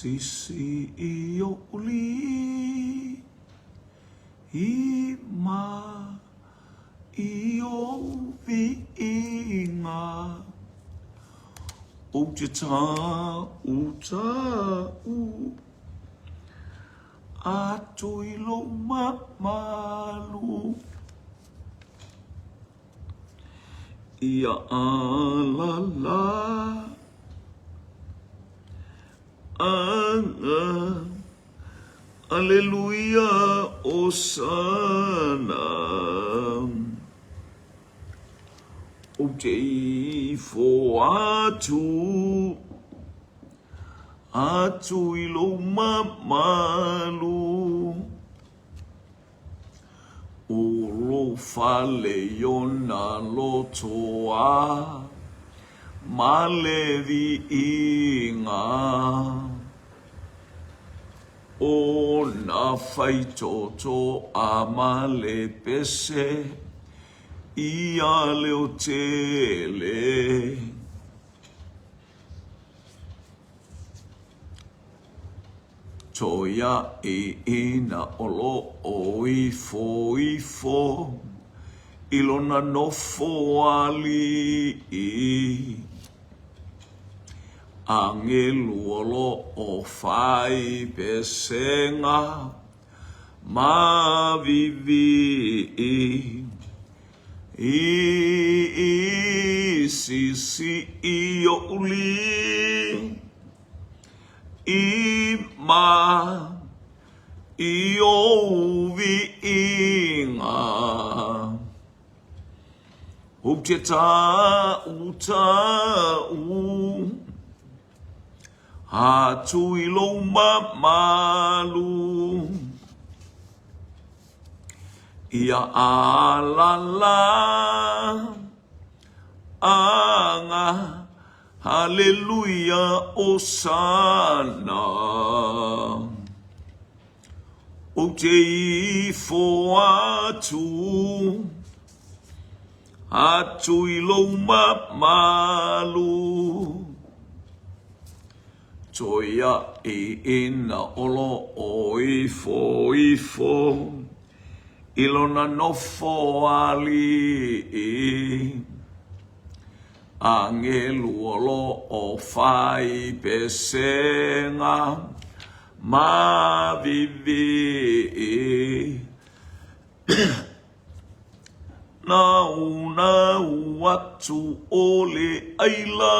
Sisi i oʻu lima i ou viiga. Ou te taʻutaʻu atu i lou mamalu. Ia alala aga Aleluia Osana. Ou te ifo atu atu i lou mamalu. O lou fale i ona loto a ma le viiga. O na faitoto a ma le pese ia leo tele. Toiaʻi ina o lo o ifo ifo i lona nofo aliʻi. Agelu o lo o fai pesega ma viviʻi. I sisi i oʻu lima i ou viiga. Ou te taʻutaʻu atu i lou mamalu. Ia alala aga Haleluia Osana. Ou te ifo atu atu i lou mamalu. Toiaʻi ina o lo o ifo ifo i lona nofo aliʻi. Agelu o lo o fai pesega ma viviʻi. Naunau atu o le ʻaila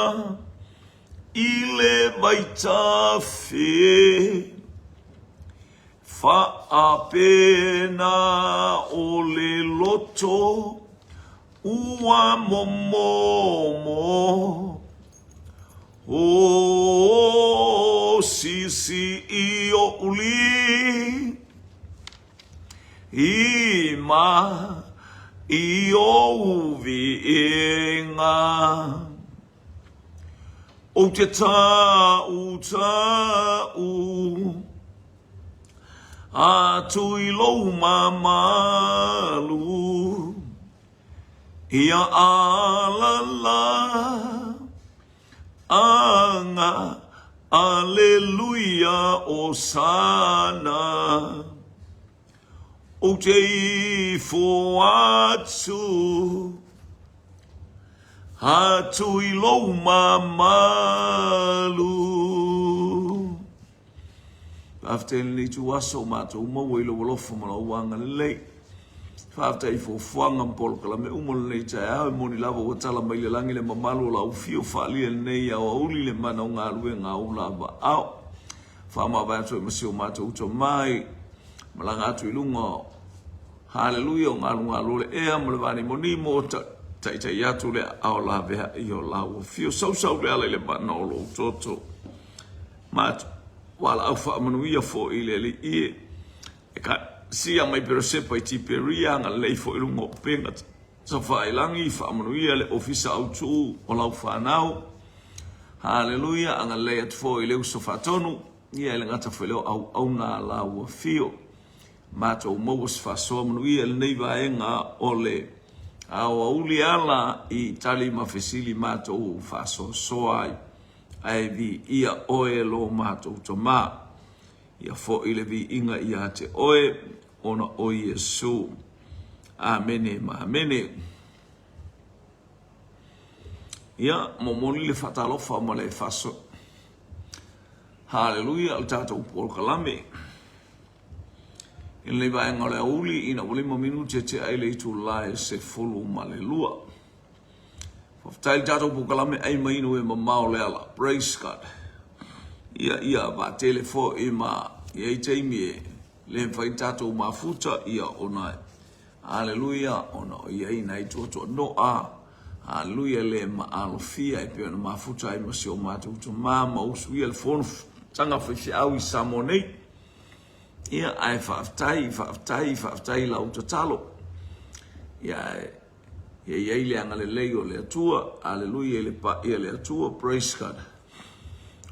i le vaitafe. Faapena o le loto Ua momomo o sisi i oʻu lima i ou viiga. Ou te taʻutaʻu atu i lou mamalu. Ia alala aga Aleluia Osana. Ou te ifo atu atu i lou mamalu. Faafetai i lenei ituaso o matou maua i lou alofa ma lou agalelei. Faafetai i fuafuaga ma polokalame uma o lenei taeao e moni lava ua tala mai le lagi le mamalu o lau afio faaalia i lenei aoauli le mana o galuega a ou lavaao. Faamavae atu ai ma si o matou uto mai, malaga atu i luga o Haleluia o galugalu o le ea ma le vanimonimo taitai atu le aao laveai o lau afio sausau le ala i le mana o lou toto. Matou valaau faamanuia foi i le Alii e Ekalesia mai Perosepa i Tiperia, agalelei foi i luga o upega tafailagi, faamanuia le ofisa autu o lau fanau. Haleluia, agalelei atu foi i le uso faatonu, ia e le gata foi i lea o auauna a lau afio. Matou maua se faasoa manuia i lenei vaega o le aoauli ala i tali ma fesili matou faasoasoa ai. Ae viia oe e lo matou Tama. Ia foi le viiga ia te oe ona o Iesu. Amene ma amene. Ia, momoli le faatalofa ma le faaso. Haleluia, o le tatou polokalame. I lenei vaega o le aoauli, ina ua 5 minute tea i le itula e 12. Faafetai i le tatou polokalame ai mai inu e mamao le ala. Praise God. Ia, ia, vaatele foi ma i ai taimi e le mafai tatou mafuta, ia, ona Aleluia, ona o i ai nai tuatuanoa, aleluia, le maalofia e pei ona mafuta ai ma si o matou tama ma usuia le fonotaga faifeau i Samoa nei. Ia, ae faafetai, faafetai, faafetai i lau tatalo. Ia, ae ia i ai le agalelei o le Atua, aleluia i le paia o le Atua, praise God.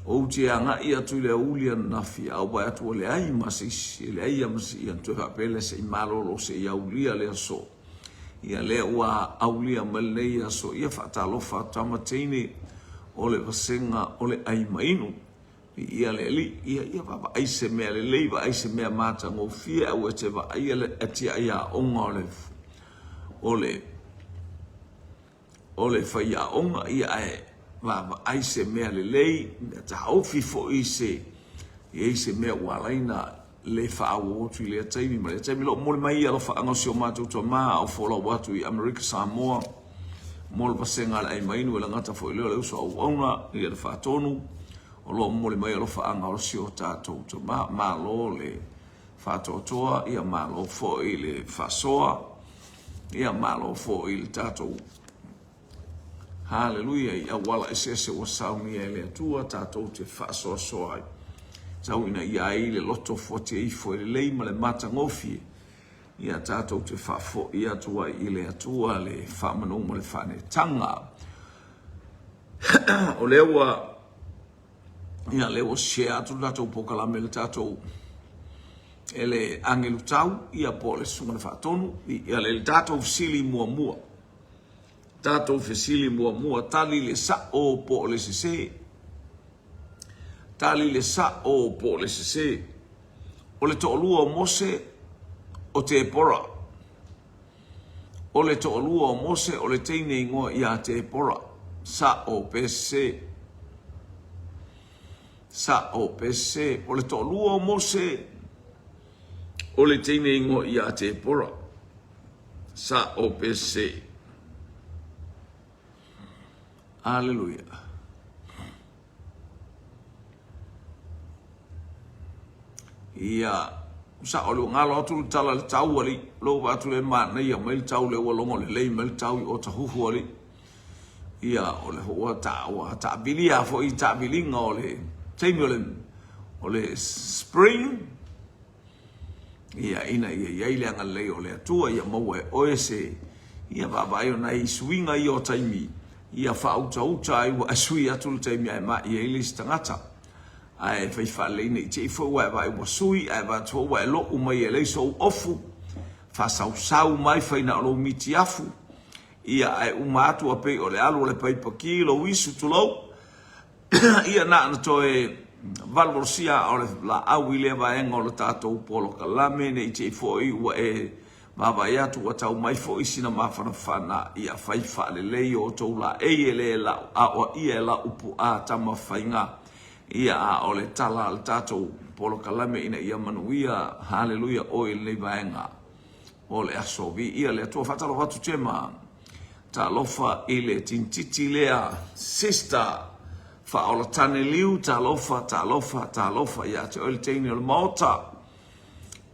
Ou te agai atu i le aoauli ananafi, a ou vaai atu ua leai ma se isi, e leai lava ma se, ia ona toe faapea lea se i malolo se i aulia le aso. Ia lea ua aulia mai lenei aso, ia faatalofa atu tama teine o le vasega o le ai ma inu. Viia le Alii, ia, ia vaavaai se mea lelei, vaai se mea matagofie, aua e te vaaia le atiae aoga o le, o le, o le faiaoga, ia ae vaavaai se mea lelei, mea taofi foi se i ai se mea ua ala ai ona le faaauau atu i lea taimi ma lea taimi. O lo o momoli mai alofaaga o si o matou tama a o folau atu i Amerika Samoa mo le vasega a le Aimainu e lagata foi lea o le uso auauna ia le Faatonu. O lo o momoli mai alofaaga o si o tatou tama. Malo le faatoatoa, ia malo foi le faasoa. Ia malo foi i le tatou Haleluia i auala eseese ua saunia e le Atua tatou te faasoasoa ai. Tau ina ia ai le loto fuatia ifo e lelei ma le matagofie, ia tatou te faafoi atu ai i le Atua le faamanu ma le faanetaga. O lea ua ia lea ua share atu le tatou polokalame i le tatou e le agelu tau ia po o le susuga i le faatonu ia le tatou fesili muamua tatou fesili muamua tali le sa'o po o le sesē tali le sa'o po o le sesē o le toalua o Mose o Tepora o le toalua o Mose o le teine igoa ia Tepora sa'o pe sesē Sa'o pe sesē. O le toalua o Mose, o le teine igoa ia Tepora. Sa'o pe sesē. Aleluia. Ia, sa'o le ua galo atu le tala i le tau alii. Lou vaai atu lea manaia mai le tau lea ua logo lelei mai le tau i Otahuhu alii. Ia, o le ua ta, ua taabilia foi i taabiliga o le taimi o le, o le spring, ia, ina ia i ai le agalelei o le Atua, ia maua e oe se, ia vaavaai o nai suiga ia o taimi, ia faautauta ai ua e sui atu le taimi ae mai ai le isi tagata. Ae fai faalelei ne i te i foi ua e vaai ua sui, ae vaai atu foi ua e lou mai e leai sou ofu, faasausau mai fai na o lou mitiafu, Ia, ae uma atu ua pei o le alu o le paipa ki lou isu, tulou, ia na ona toe valuvalusia o le laau i lea vaega o le tatou polokalame, ne i te i foi ua e vaavaai atu ua tau mai foi sina mafanafana, ia fai faalelei o outou laei e le aoaia e lau puaa Tamafaiga. Ia, a o le tala a le tatou polokalame ina ia manuia, haleluia, oe i lenei vaega. O le aso viia le Atua. Faatalofa atu Gemma. Talofa i le tintiti lea sister Faaolatane Liu. Talofa, talofa, talofa ia te oe le teine o le Maota.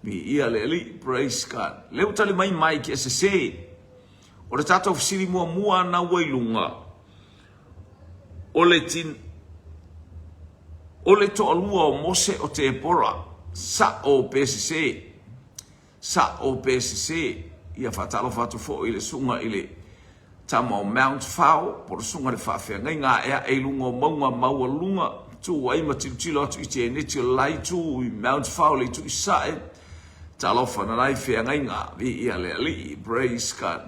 Viia le Alii. Praise God. Lea ua tali mai Mike e sese. O le tatou fesili muamua na ua i luga, o le tin, o le toalua o Mose o Tepora, sa'o pe sese. Sa'o pe sesē. Ia faatalofa atu foi i le susuga i le tama o Mount Fao, po o le susuga i le faafeagaiga aeae i luga o mauga maualuluga, tu ai ma tilotilo atu i teneti o le la itu i Mount Fao i le itu i Sasae. Talofa na lai feagaiga, viia le Alii. Praise God.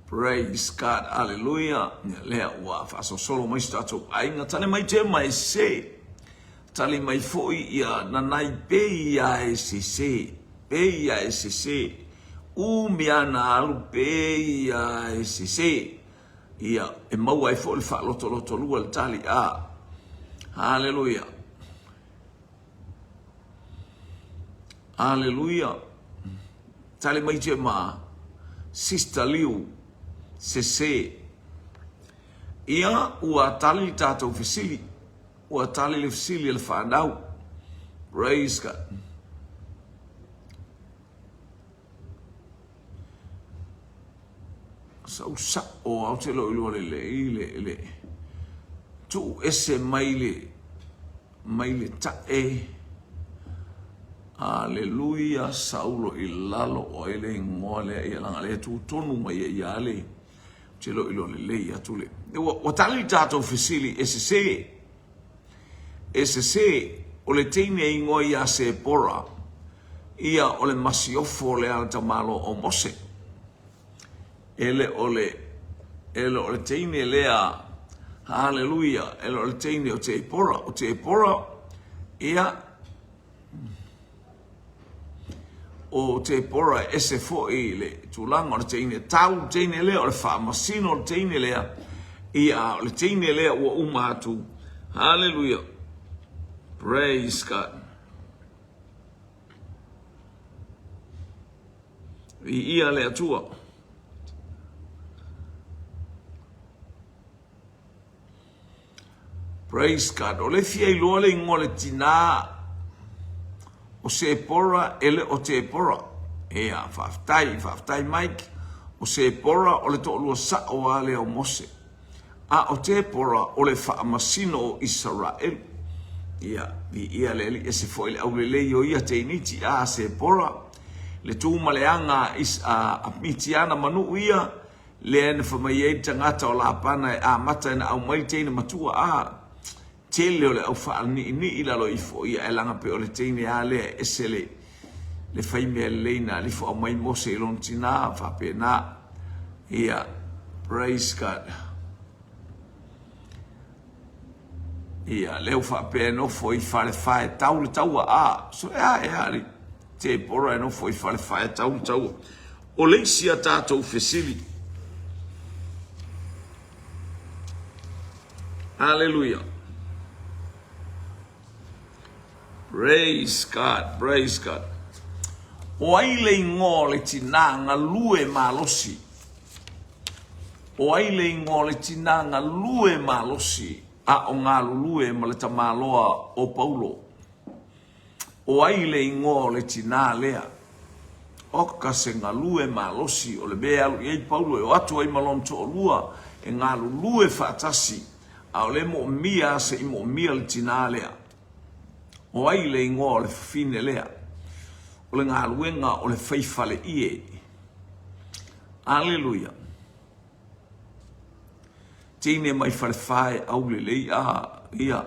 Praise God, aleluia. Ia lea ua faasolosolo mai so tatou aiga. Tali mai te mai se. Tali mai foi ia nanai pe ia e sese. Pe ia e sese. Umi ana alu pe ia e sese. Ia, e maua ai foi le faalotolotolua le tali a. Haleluia. Aleluia. Tali mai te ma Sister Liu sese. Ia ua tali le tatou fesili. Ua tali le fesili a le whanau. Praise God. Sau sao au te lo iloa lelei le le tuu ese mai le mai le ta'e Aleluia Saulo i lalo o ai le igoa lea ia leaga lea e tu tonu mai ai ia le ou te le o iloa lelei atu le ua, ua tali le tatou fesili e sesē e sesē o le teine e igoa ia Sepora ia o le masiofo lea a le tamaloa o Mose E le o le, e le o le teine lea, haleluia, e le o le teine o Tepora. O Tepora, ia, o Tepora e ese foi le tulaga o le teine tau, le teine lea, o le faamasino o le teine lea, ia, o le teine lea ua uma atu, haleluia, praise God. Viia le Atua. Praise God. O le fia iloa le ingoa le tinā o Sepora e le o Tepora. Ea, faafetai, faafetai Mike. O Sepora o le toalua sa'o a lea o Mose. A o Tepora o le faamasino o Isaraelu. Ia, viia le Alii, ese foi le aulelei o ia teiniti a Sepora, le tu ma le aga a, a Mitiana ma nuu ia, lea na fai mai ai le tagata o Lapana e amata ina aumai le teine matua a tele o le au faaliniinii i lalo ifo, ia ae laga pei o le teine a lea e ese le, le fai mea lelei na alifo aumai Mose i lona tinā, faapena. Ia, praise God. Ia, lea ua faapea e nofo i Falefa e tau le taua. A, so e a e a li. Tepora e nofo i Falefa e tau le taua. O le isi a tatou fesili. Hallelujah. Praise God, praise God. O ai le ingoa o le tinā galue malosi? O ai le ingoa o le tinā galue malosi a o galulue ma le tamaloa o Paulo? O ai le ingoa o le tinā lea? Oka se galue malosi o le mea e alu i ai Paulo e o atu ai ma lona toalua e galulue faatasi A o le moomia a se i moomia le tinā lea. O ai le ingoa o le fafine lea? O le galuega o le fai faleie. Aleluia. Teine mai Falefa e aulelei a ia.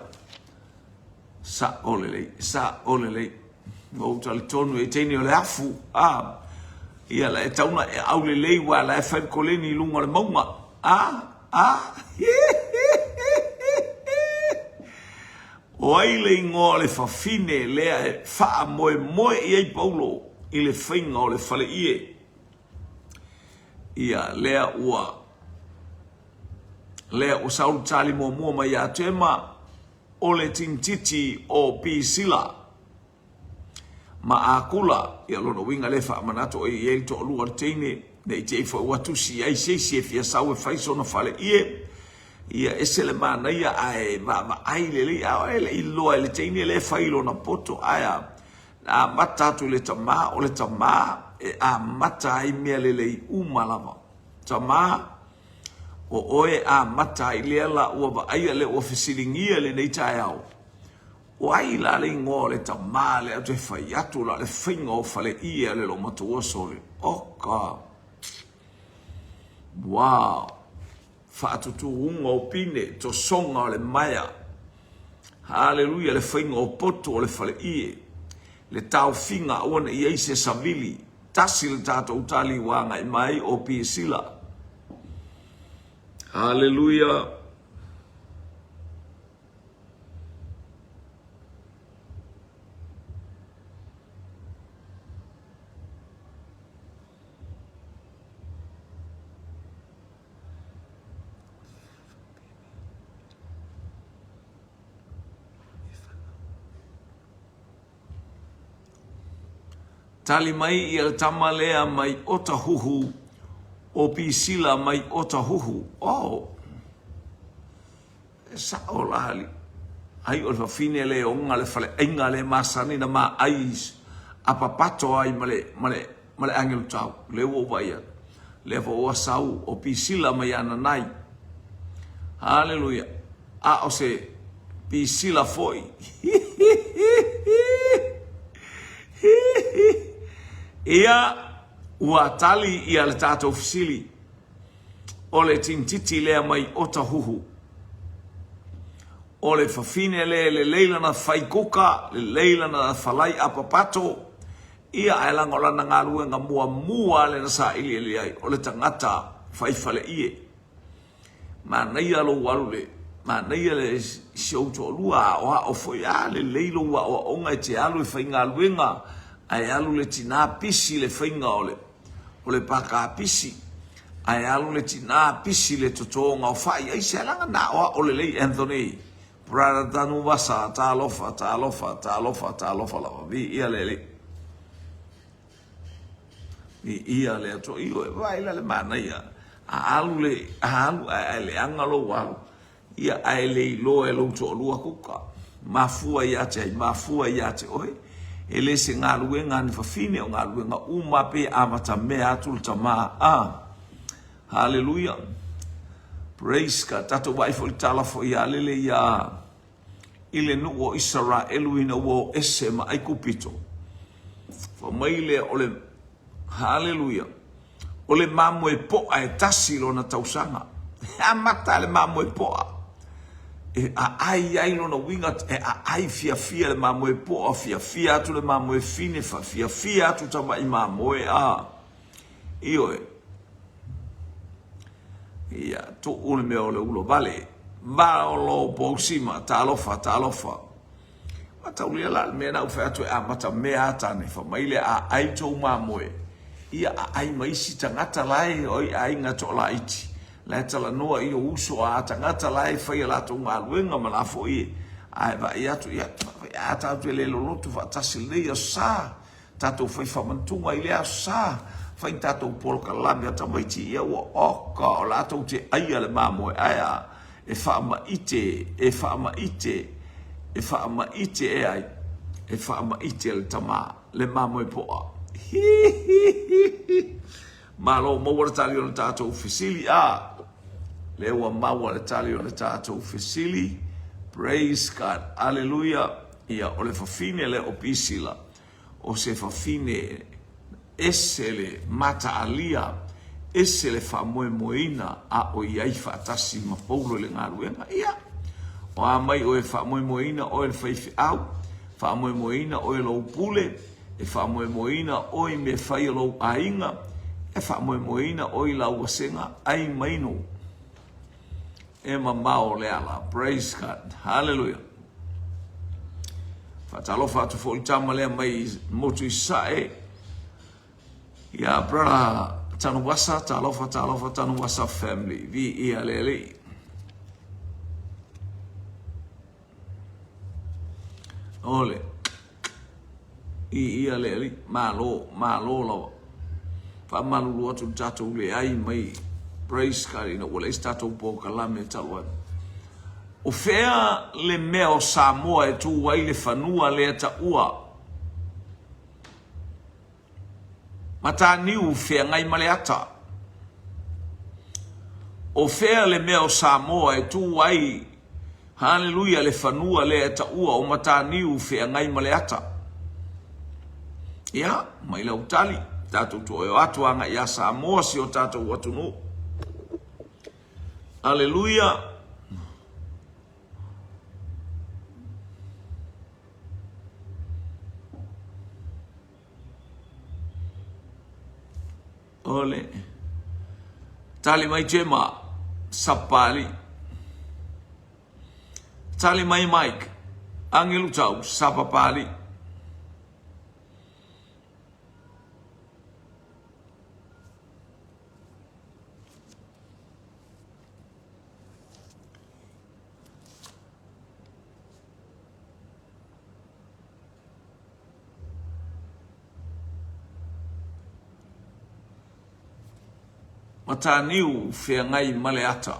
Sa'o lelei, sa'o lelei. Ua ou talitonu e teine o le afu, a, ia la e tau na e aulelei ua la e fai le koleni i luga o le mauga. A, a, O ai le igoa o le fafine lea e faamoemoe i ai Paulo i le faiga o le faleie? Ia, lea ua, lea ua sau le tali muamua mai ia Tema, O le tinititi o Pisila ma Akula, ia lona uiga lea e faamanatu o i ai le toalua o le teine, ne i te i foi ua tusi i ai se isi e fia sau e fai sona faleie, ia ese le manaia ae vaavaai lelei, a e le i iloa e le teine lea e fai lona poto, ae a, na amata atu i le tama, o le tama e amata ai mea lelei uma lava. Tama, O oe e amata ai lea la ua vaaia lea ua fesiligia i lenei taeao, O ai la le igoa o le tamā lea ou te fai atu la o le faiga o faleie a le loomatua sole? Oka! Wow! Faatutūga o pine, tosoga o le maea. Haleluia, le faiga o poto o le faleie, le taofiga aua ne i i ai se savili. Tasi le tatou tali ua agai mai o Pisila. Haleluia. Tali mai ia le tama lea mai Otahuhu, o Pisila mai Otahuhu. Oh! E sa'o la alii. Ai o le fafine le oga le faleaiga le masani na ma ai apapato ai ma le, ma le, ma le agelu tau. Le ua ou vaai atu. Lea foi ua sau o Pisila mai Ananai. Haleluia. A o se Pisila foi. Ia, ua tali ia le tatou fesili. O le tinititi lea mai Otahuhu. O le fafine lea e lelei lana fai kuka, lelei lana falai apapato, ia ae leaga o lana galuega muamua lea na sailiili ai, o le tagata fai faleie. Manaia lou alu le manaia le si ou toalua aoao foi, a lelei lou aoaoga e te alu e faigaluega ae alu le tina pisi le faiga o le o le paka pisi ae alu le tina pisi le totoga o fai aisea leaga na aoao lelei Anthony brother Tanuvasa talofa talofa talofa talofa lava viia le Alii viia le Atua ioe vaai la le manaia a alu le a alu ae ae leaga lou alu Ia, ae le iloa e lou toalua kuka. Mafua ia te ai? Mafua ia te oe? E le se galuega a ni fafine, o galuega uma pe amatamea atu le tama. A! Haleluia! Praise God. Tatou vaai foi i le tala foi ia lele ia i le nuu o Isaraelu ina ua o ese ma Aikupito. Fai mai lea o le Haleluia. O le mamoe poa e tasi lona tausaga. E amata le mamoe poa. E aai ai lona uiga, e aai fiafia le mamoe poa, fiafia atu le mamoe fine, fiafia atu tamai mamoe a. Ioe. Ia, tuu le mea o le ulavale. Vaolo Pousima, talofa, talofa. Mataulia la le mea na ou fai atu e amata mea a tane, fai mai lea a ai tou mamoe, ia aai ma isi tagata la e oi aiga toalaiti, la e talanoa i ou uso a tagata la e fai a latou galuega ma la foi ae vaai atu, ia, a tatou te le loloto faatasi i lenei aso sa, tatou fai faamantuga i lea aso sa, fai ni tatou polokalame a tamaiti, ia ua oka, o latou te aia le mamoe, ae a, e faamaite, e faamaite, e faamaite e ai, e faamaite e le tama, le mamoe poa. Hi, hi, hi, hi. Malo, maua le tali o le tatou fesili. A, lea ua maua le tali o le tatou fesili. Praise God. Aleluia. Ia, o le fafine lea o Pisila, o se fafine ese le mataalia, ese le faamoemoeina a o i ai faatasi ma Paulo i le galuega. Ia, o a mai oe e faamoemoeina oe le faifeau, faamoemoeina oe lou pule, e faamoemoeina oe i mea fai a lou aiga, e faamoemoeina oe i lau vasega, ai mai nō. E mamao le ala. Praise God. Hallelujah. Faatalofa atu foi i le tama lea mai motu i Sae. Ia, brother Tanuvasa, talofa, talofa, Tanuvasa family. Viia le Alii. Ole. I ia le Alii, malo, malo lava. Faamalulu atu le tatou leai mai praise God ina ua leai se tatou polokalame talu ai. O fea le mea o Samoa e tu ai le fanua lea taua? Mataniu feagai ma le ata. O fea le mea o Samoa e tu ai, haleluia, le fanua lea e taua o Mataniu feagai ma le ata? Ia, mai lau tali, tatou toe o atu agai ia Samoa si o tatou atunuu. Aleluia. O le tali mai Gemma. Sapali. Tali mai Mike, Agelu Tau, Sapapali. Mataniu feagai ma le ata.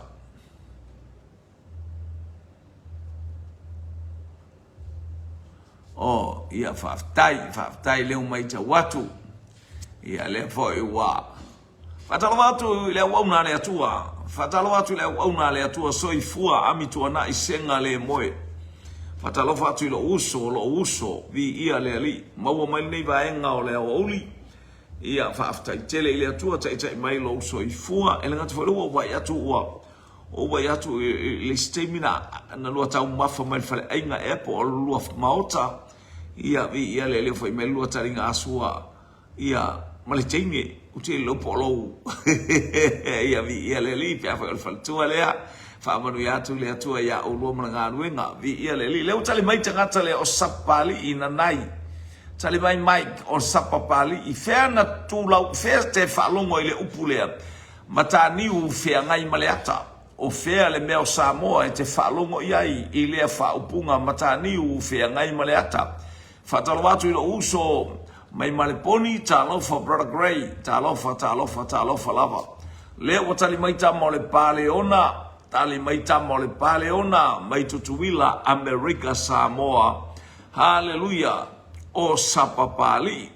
Oh, ia faafetai, faafetai leu maitau atu. Ia lea foi ua faatalofa atu i le auauna a le Atua. Faatalofa atu i le auauna a le Atua soifua ami tuanai sega le moe. Faatalofa atu i lou uso, lou uso, viia le Alii. Maua mai lenei vaega o le aoauli. Ia faafetai tele i le Atua taitai mai lou soifua. E le gata foi lea ua ou vaai atu ua ou vaai atu i le isi taimi na na lua taumafa mai le faleaiga ea po o lua maota. Ia viia le Alii fai mai lua taliga asua ia ma le teine ou te iloa po o lou ia viia le Alii pe afai o le faletua lea. Faamanuia atu le Atua iā oulua ma le galuega. Viia le Alii. Lea ua tali mai tagata lea o Sapalii Nanai. Tali mai Mike o Sapapalii. Fea na tulau, fea te faalogo i le upu lea? Mataniu feagai ma le ata. O fea le mea o Samoa e te faalogo i ai i lea faaupuga Mataniu feagai ma le ata? Faatalofa atu i lou uso mai Maleponi, talofa Brother Grey, talofa, talofa, talofa lava. Lea ua tali mai tama o le Paleona, tali mai tama o le Paleona mai Tutuila, Amerika, Samoa. Haleluia! O Sapapalii.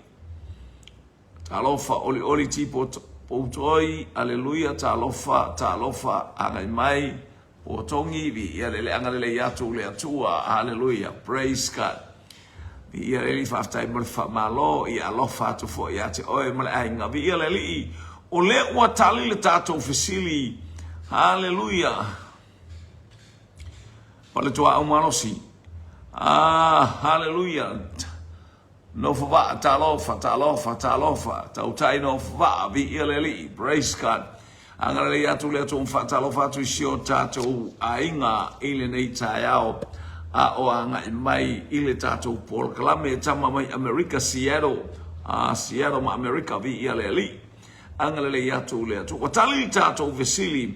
Talofa olioli tipo poutoi, aleluia, talofa, talofa, agai mai, potogi, viia le le agalelei atu le Atua, haleluia, praise God. Viia le Alii, faafetai mo le faamalo, ia alofa atu foi ia te oe ma le aiga. Viia le Alii, o lea ua tali le tatou fesili, haleluia. Paletuaau malosi, ah, haleluia. Nofo vaa, talofa, talofa, talofa, tautai nofo vaa, viia le Alii, praise God. Agalelei atu le Atua ma faatalofa atu i si o tatou aiga i lenei taeao a o agai mai i le tatou polokalame e tama mai Amerika, Seattle, Seattle ma Amerika, viia le Alii. Agalelei atu le Atua. Ua tali le tatou fesili,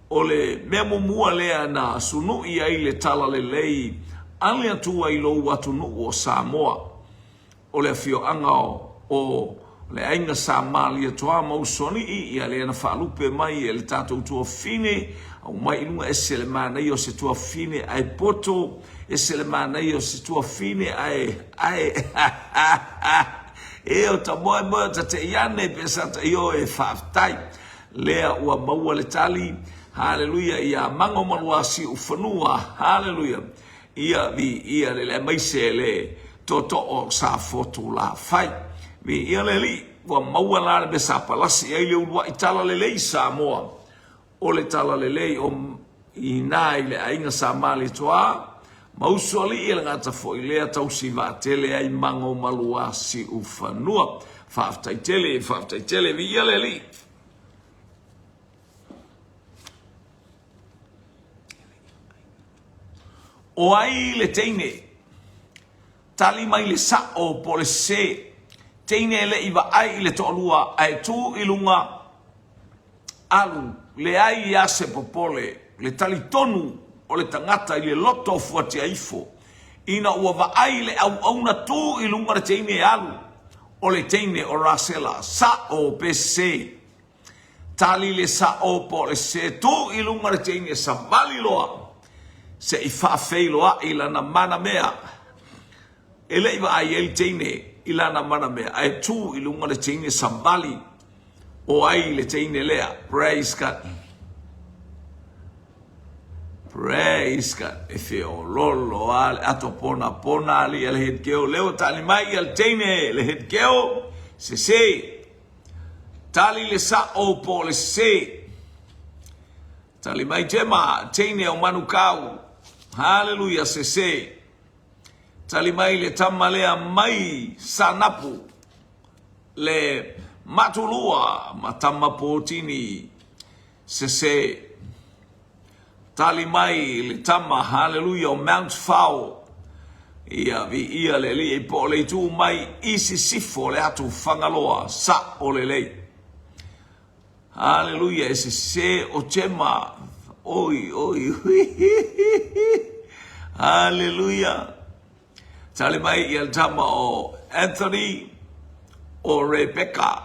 o le mea muamua lea na sunui ai le talalelei a le Atua i lou atunuu o Samoa, o le afioaga o le aiga Sa Malietoa ma Usoalii, ia lea na faalupe mai e le tatou tuafafine, aumai i luga ese le manaia o se tuafafine ae poto, ese le manaia o se tuafafine ae, ae, e o ta moemoe o ta te iane pe sa ta ioe e faafetai. Lea ua maua le tali, haleluia, ia mango ma lua siufanua, haleluia, ia viia le le aemaise le tootoo sa fotu la fai. Viia le Alii, ua maua la le mea sa palasi ai le uluai talalelei i Samoa, o le talalelei o ina i le aiga sa Malietoa, ma Usoalii e le gata foi lea tausi vaatele ai mango ma lua siufanua. Faafetai tele, faafetai tele, viia le Alii. O ai le teine? Tali mai le sa'o po o le sesē. Teine e le i vaai i le toalua ae tu i luga alu, leai a se popole, le talitonu o le tagata i le loto fuatiaifo. Ina ua vaai le auauna tu i luga le teine e alu, o le teine o Rasela, sa'o pe sesē. Tali le sa'o po o le sesē, tu i luga le teine savali loa se i faafeiloai lana manamea. E le i vaai ai le teine i lana manamea, ae tu i luga le teine savali. O ai le teine lea? Praise God. Praise God. E feololo a le ato pona pona ali a le head girl. Leo tali mai ia le teine le head girl. Sese. Tali le sa'o po o le sese. Tali mai Gemma, teine o Manukau. Haleluia, sese. Tali mai le tama lea mai Sanapu, le Matulua ma tama Potini, sese. Tali mai le tama, haleluia, o Mount Fao. Ia, viia le Alii po o le itu mai i sisifo o le atu Fagaloa, sa'o lelei. Haleluia, e sese o Tema. Oi, oi, oi. Haleluia. Tali mai ia le tama o Anthony o Rebecca.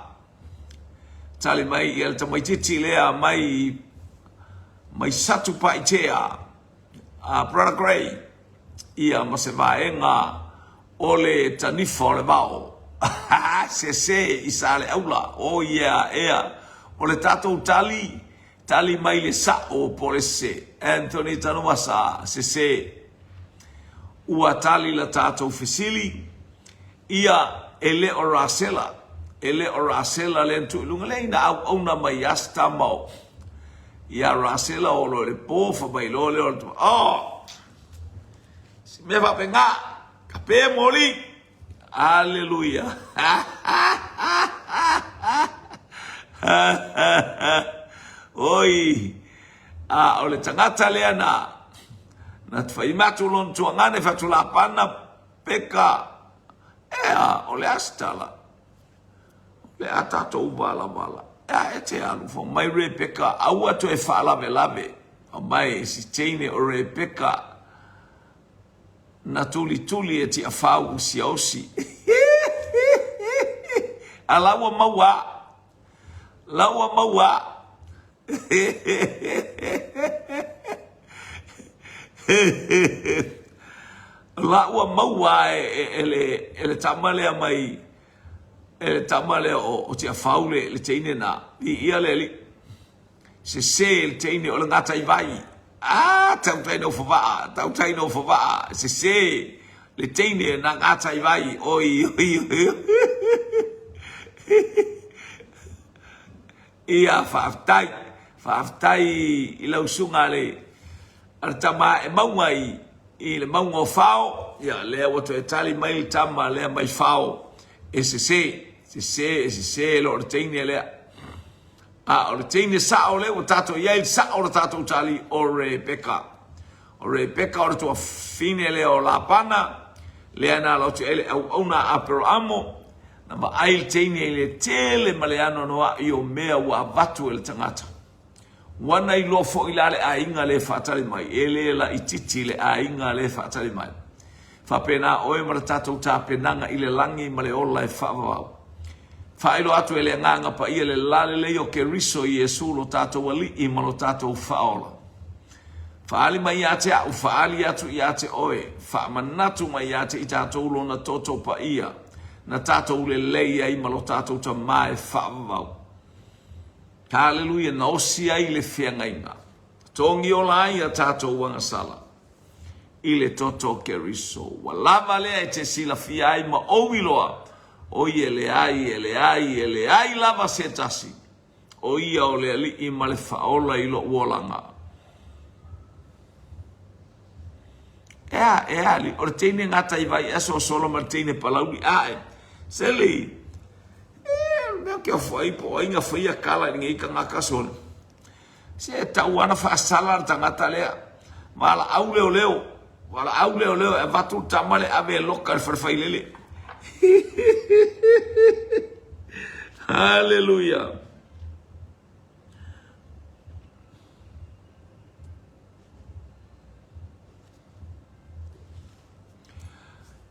Tali mai ia le tamaititi lea mai mai Satupaitea a Brother Gray ia ma se vaega o le tanifa o le vao. Sese i Saleaula. Oh yeah, ea. O le tatou tali, tali mai le sa'o po o le sese. Anthony Tanuvasa, sese. Ua tali la tatou fesili, ia e le o Rasela, e le o Rasela lea na tuu i luga, leai na auauna mai ia se tama o ia Rasela o lo le po fa mai loa lea o le oh! Se mea faapena, kape moli, aleluia. Oi, a o le tagata lea na na fai atu lona tuagana e fatu Lapana peka ea o le a se tala o le a tatou valavala ea e te alu fai mai Rebeka aua toe faalavelave fai mai si teine o Rebeka na tulituli e Tiafau i Siaosi a la ua maua la ua maua La ua maua e, e, le, e le tama lea mai e le tama lea o, o Tiafau le, le teine na i ia le alii sese le teine o le gata i vai ah tautai no favaa tautai no favaa sese le teine na gata i vai oi oi oi Ia, faafetai. Faafetai i lau susuga a le, a le tama e mauga i, i le mauga o Fao. Ia, lea ua toe tali mai le tama lea mai Fao, e sese, sese, e sese lo o le teine lea. A o le teine sao lea ua tatou i ai, le sao o le tatou tali o Rebeka. O Rebeka o le tuafafine lea o Lapana, lea na alo atu i ai le auauna a Aperamo, Na vaai le teine i le tele ma le anoanoaʻi o mea ua avatu e le tagata. Ua na iloa foi la le aiga lea e faatali mai, e le laitiiti le aiga lea e faatali mai. Faapena oe ma le tatou tapenaga i le lagi ma le ola e faavavau. Faailoa atu e le Agaga Paia le lalelei o Keriso Iesu lo tatou Alii ma lo tatou Faaola. Faaali mai ia te a'u, faaali atu ia te oe, faamanatu mai ia te i tatou lona toto paia, na tatou lelei ai ma lo tatou Tamā e faavavau. Haleluia, na osi ai le feagaiga, togi ola ai a tatou agasala i le toto o Keriso. Ua lava lea e te silafia ai ma ou iloa, oi e leai, e leai, e leai lava se tasi O ia o le Alii ma le Faaola i loʻu olaga. Ea, ea, ali, o le teine gata i vai aso solo ma le teine palauli ae. Seli, e, mea ke ofo ai po ai nga faia kala i ngei kangaka sole. Se tau ana faasala le tagata lea. Valaau leoleo, valaau leoleo e avatu le tama le ave e loka i le fale failele. Haleluia.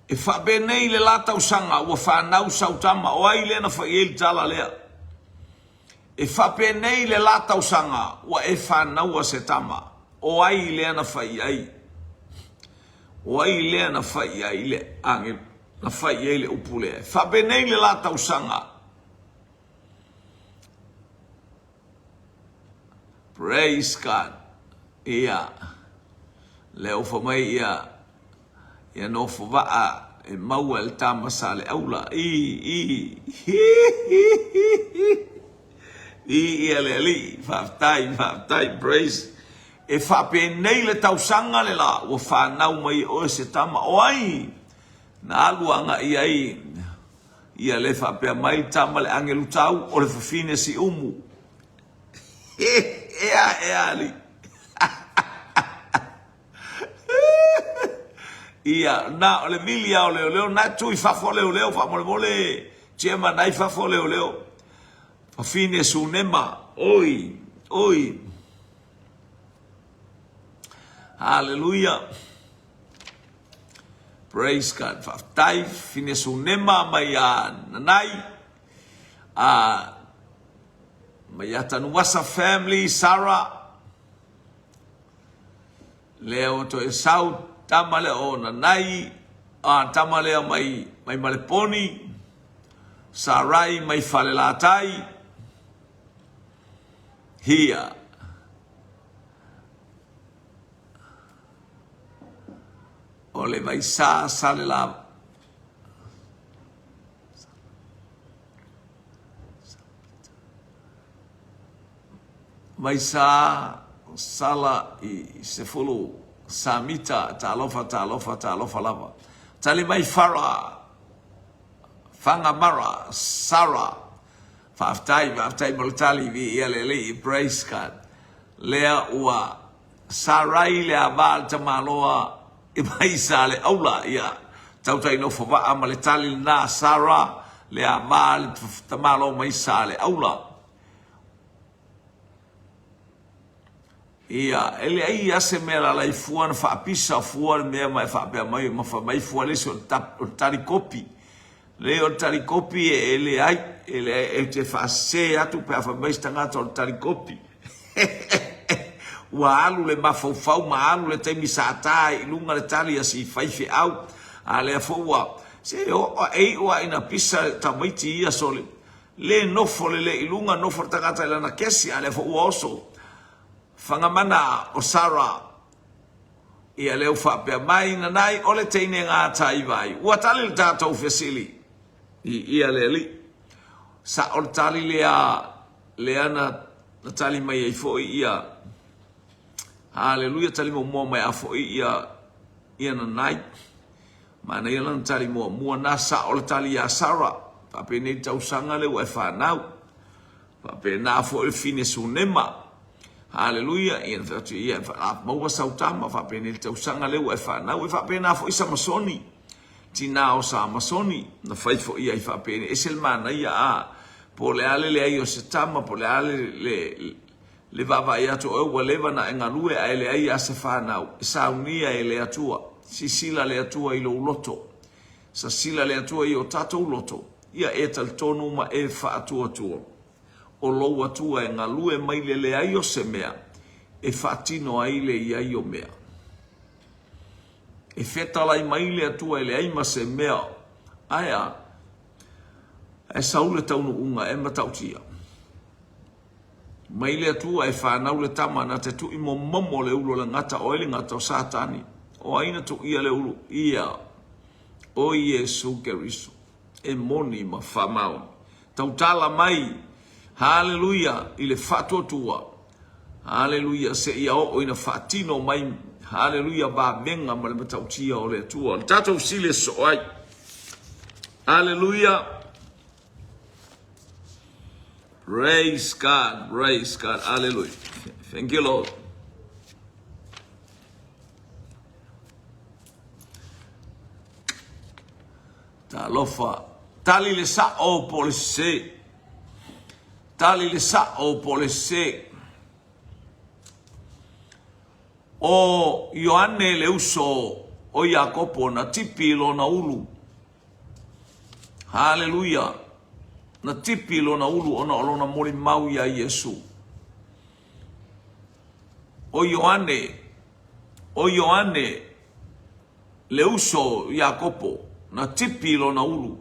E faapenei le la tausaga ua fanau sau tama, o ai lea na fai ai le tala lea? E faapenei le la tausaga ua e fanaua se tama, o ai lea na fai ai? O ai lea na fai ai le agelu, na fai ai le upu lea? E faapenei le la tausaga. Praise God. Ia, lea ua fai mai ia, ia nofo vaa e maua e le tama Saleaula. I, i, hi, hi, hi, hi. I ia le alii, faafetai, faafetai, praise. E faapenei le tausaga le la ua fanau mai e oe se tama. O ai na alu agai ai ia le faapea mai le tama le agelu tau o le fafine Siumu. Ea, ea, alii. Ia, na o le vili lava o leoleo, na e tu i fafo leoleo faamolemole, Gemma na i fafo leoleo. Fafine Sunema, oi, oi. Haleluia. Praise God. Faafetai Fine Sunema mai a Nanai. A mai a Tanuasa family, Sarah. Lea ua toe sau tama lea o Nanai, a tama lea mai mai Maleponi, Sarai mai Falelatai. Hia. O le Vaisā Salelava. Vaisā Sala i Sefulu Samita Talofa talofa talofa lava. Tali mai Fara Whangamara Sarah Faafetai faafetai mo le tali viia le Alii praise God. Lea ua Sarai le ava a le tamaloa i mai sa le aula ia tautai nofo vaa ma le tali lena Sara le ava a le tamaloa mai sa le aula. Ia, e leai a se mea lalai fua na faapisa fua le mea ma e faapea mai ma fai mai fua le isi o le tap, o le tali kopi. Leai o le tali kopi e leai, e leai e te faasese atu pe a fai mai se tagata o le tali kopi. Ua alu le mafaufau ma alu le taimi sa ta ai i luga le tali a si faifeau. A lea foi ua, se oo a e iu a ina pisa le tamaiti ia sole. Le nofo lelei i luga, nofo le tagata i lana kesi, a lea foi ua oso. Whangamana o Sarah. Ia lea ua faapea mai, Nanai, o le teine gata i vai. Ua tali le tatou fesili. I ia le alii. Sa o le tali lea, lea na, na tali mai ai foi ia, Haleluia, tali muamua mai a foi ia, ia Nanai. Manaia lana tali muamua, na sa o le tali iā Sarah, faapenei le tausaga lea ua e fanau. Faapena foi le fine Sunema. Haleluia, ia na fai atu ia, a maua sau tama, faapenei le tausaga lea ua e fanau. E faapena foi Samasoni, tinā o Samasoni, na fai foi ia i faapenei. Ese le manaia, a, po o le a le leai o se tama, po o le a le, le, Le vaavaai atu o oe ua leva na e galue ae leai a se fanau, e saunia e le Atua. Sisila le Atua i lou loto. Sasila le Atua i o tatou loto, ia e talitonu ma e faatuatua. O lou Atua e galue mai le leai o se mea, e faatino ai le iai o mea. E fetalai mai le Atua e leai ma se mea, ae a? Ae sau le taunuuga e matautia. Mai le Atua e fanau le tama na te tui momomo le ulu o le gata o ai le gata o Satani. O ai na tuia le ulu? Ia, o Iesu Keriso. E moni ma faamaoni. Tautala mai, haleluia, i le faatuatua. Haleluia, seia oo ina faatino mai, haleluia, vavega ma le matautia o le Atua. O le tatou fesili e sosoo ai. Haleluia. Praise God, praise God, hallelujah. Thank you, Lord. Talofa. Tali le sa'o po o le sese. Tali le sa'o po o le sese. O Ioane le uso o Iakopo na tipi i lona ulu. Haleluia! Na tipi lona ulu ona o lona molimau iā Iesu. O Ioane, o Ioane, le uso o Iakopo, na tipi lona ulu.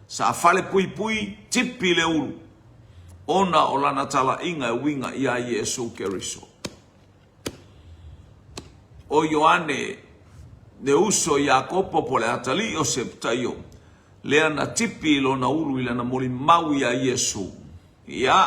Sa falepuipui, tipi le ulu, ona o lana talaiga e uiga iā Iesu Keriso. O Ioane, le uso o Iakopo po o le atalii o Septaio, lea na tipi i lona ulu i lana molimau iā Iesu. Ia.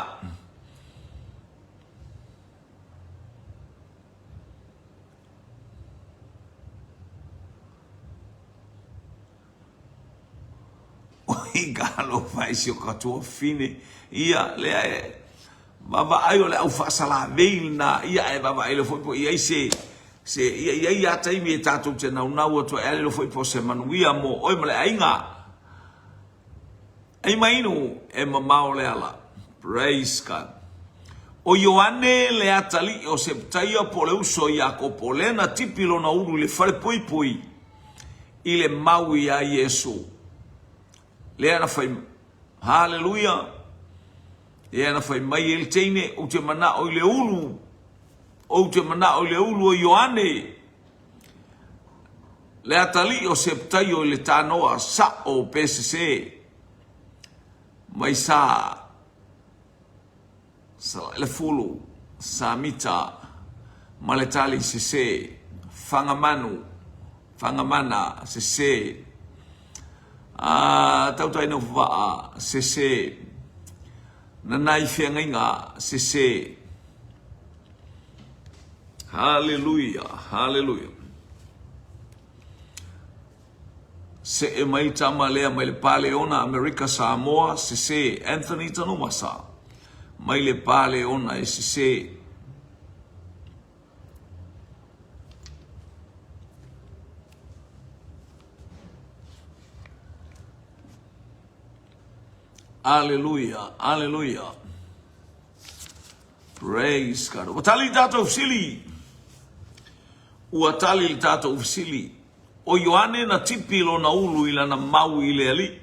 Oi ka alofa i si o ka tuafine. Ia, lea e vaavaai o le au faasalavei lena. Ia, ae vaavaai loa foi po o i ai se, Se ia i ai a taimi e tatou te naunau atu ai, ae le iloa foi po o se manuia mo oe ma le aiga. Ai ma inu e mamao le ala. Praise God. ʻO Ioane le atalii o Septaia po o le uso o Iakopo, lea na tipi lona ulu i le falepuipui i le mau iā Iesu. Lea na fai, Haleluia! Lea na fai mai ai le teine, ou te manao i le ulu, ou te manao i le ulu o Ioane, le atalii o Septaio i le tanoa sa'o pe sesē mai sa Salelefulu, Samita ma le tali sesē, Fagamanu, Fagamana, sesē, a Tautai Nofovaa, sesē, Nanai Feagaiga, sesē. Haleluia, haleluia. See mai le tama lea mai le Paleona Amerika Samoa sese Anthony Tanumasa mai le Paleona e sese. Aleluia, aleluia. Praise God. Ua tali le tatou fesili. Ua tali le tatou fesili. ʻO Ioane na tipi lona ulu i lana mau i le Alii.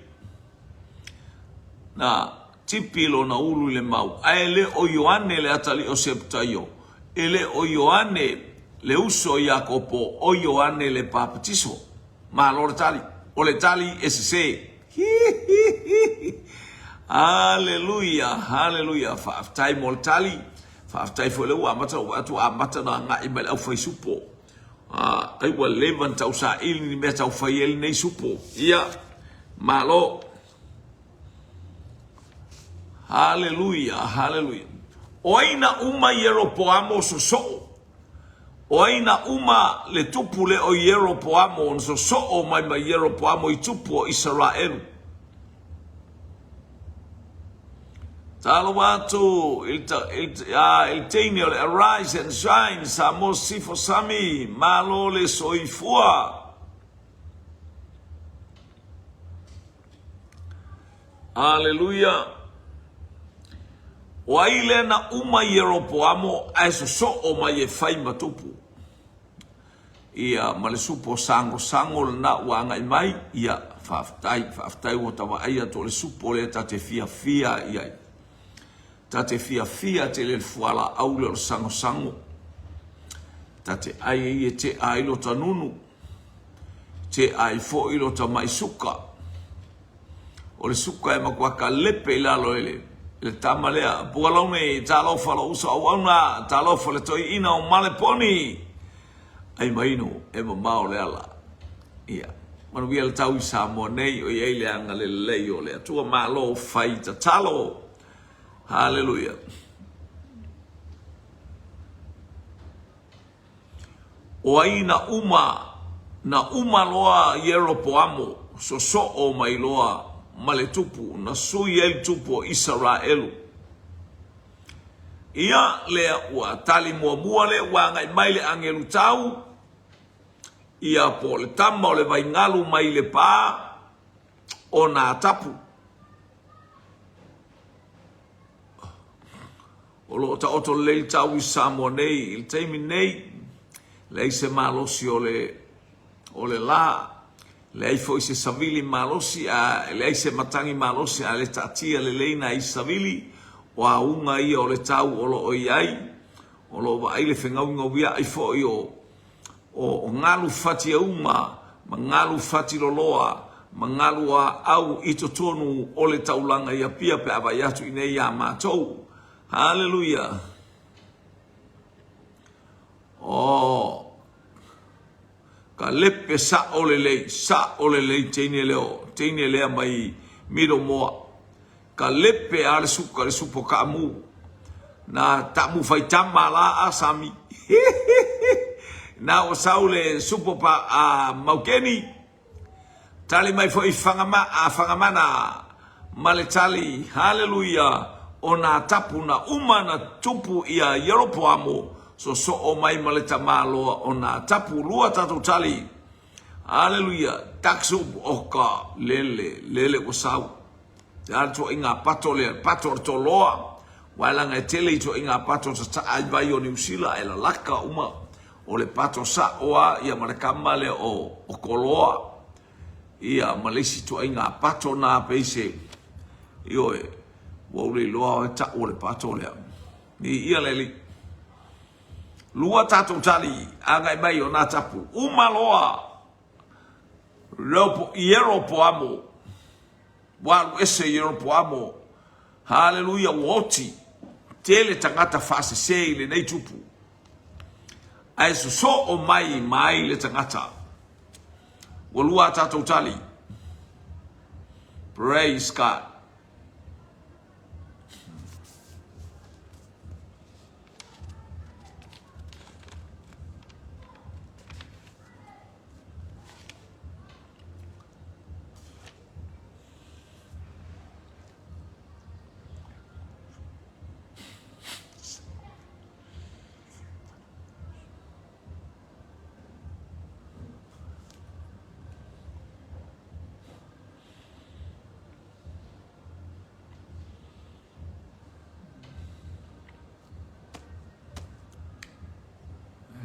Na tipi lona ulu i le mau. Ae le ʻo Ioane le atalii o Septaio, e le ʻo Ioane le uso o Iakopo, ʻo Ioane le Papatiso. Malo le tali. O le tali e sesē. Hihihihi. Aleluia, aleluia. Faafetai mo le tali. Faafetai foi lea ua amata ona ou vaai atu ua amata ona agai mai le aufaisupo. Ah, ai ua leva ona tausaili ni mea tau fai ai lenei supo. Ia, malo. Haleluia, haleluia. O ai na uma Ieropoamo sosoo? O ai na uma le tupu le o Ieropoamo na sosoo mai ma Ieropoamo i tupu o Isaraelu? Talofa atu i le teine o le Arise and Shine Samoa Sifo Sami, malo le soifua. Aleluia. O ai lea na uma Ieropoamo ae sosoo mai e fai ma tupu? Ia, ma le supo sagosago lena ua agai mai, ia, faafetai, faafetai ua ta vaai atu o le supo lea ta te fiafia i ai. Ta te fiafia tele i le fualaau lea o le sagosago. Ta te ai ai e tea ai lota nunu, tea ai foi lota mai suka. O le suka e matua kalepe i lalo e le, le tama lea. Pualaune, talofa lou uso auauna, talofa le toeaina o Maleponi. Ai mainu e mamao le ala. Ia, manuia le tau i Samoa nei, o i ai le agalelei o le Atua Malo fai tatalo. Haleluia. O ai na uma, na uma loa Ieropoamo, sosoo mai loa ma le tupu, na sui ai le tupu o Isaraelu. Ia, lea ua tali muamua lea ua agai mai le agelu tau, ia po o le tama o le vaigalu mai le pā o nā tapu. O lo o taoto lelei le tau i Samoa nei i le taimi nei, leai se malosi o le, o le lā, leai foi se savili malosi, a leai se matagi malosi, a le taatia lelei nai savili, o auga ia o le tau o lo o i ai, o lo o vaai le fegauigauiaʻi foi o, o galu fatiauma ma galu fatiloloa ma galu aau i totonu o le taulaga i Apia pe a vaai atu i nei iā matou. Haleluia! Oh, ka lepe sa'o lelei, sa'o lelei teine leo, teine lea mai Midomoa. Ka lepe a le suka le supo kaamu. Na taamu faitama la a Sami. Na ua sau le supo pa a Maukeni. Tali mai foi Whangama, a Whangamana ma le tali, haleluia, o nā tapu na uma na tupu ia Ieropoamo. Sosoo mai ma le tamaloa o nā tapu. Lua tatou tali. Aleluia. Tax upu oka lele, lele ua sau. Le a le tuaiga pato lea, pato o le toloa. Ua laga e tele i tuaiga pato tataa ai vai o Niu Sila e lalaka uma. O le pato sa'o a ia ma le kama lea o, o Koloa. Ia ma le isi tuaiga pato na pei se, ioe, ua ou le iloa e ta'u o le pato lea. Viia le Alii. Lua tatou tali agai mai o nā tapu. Uma loa Ieropoamo. Ua alu ese Ieropoamo. Haleluia, ua oti. Tele tagata faasese i lenei tupu. Ae sosoo mai ma ai le tagata. Ua lua a tatou tali. Praise God.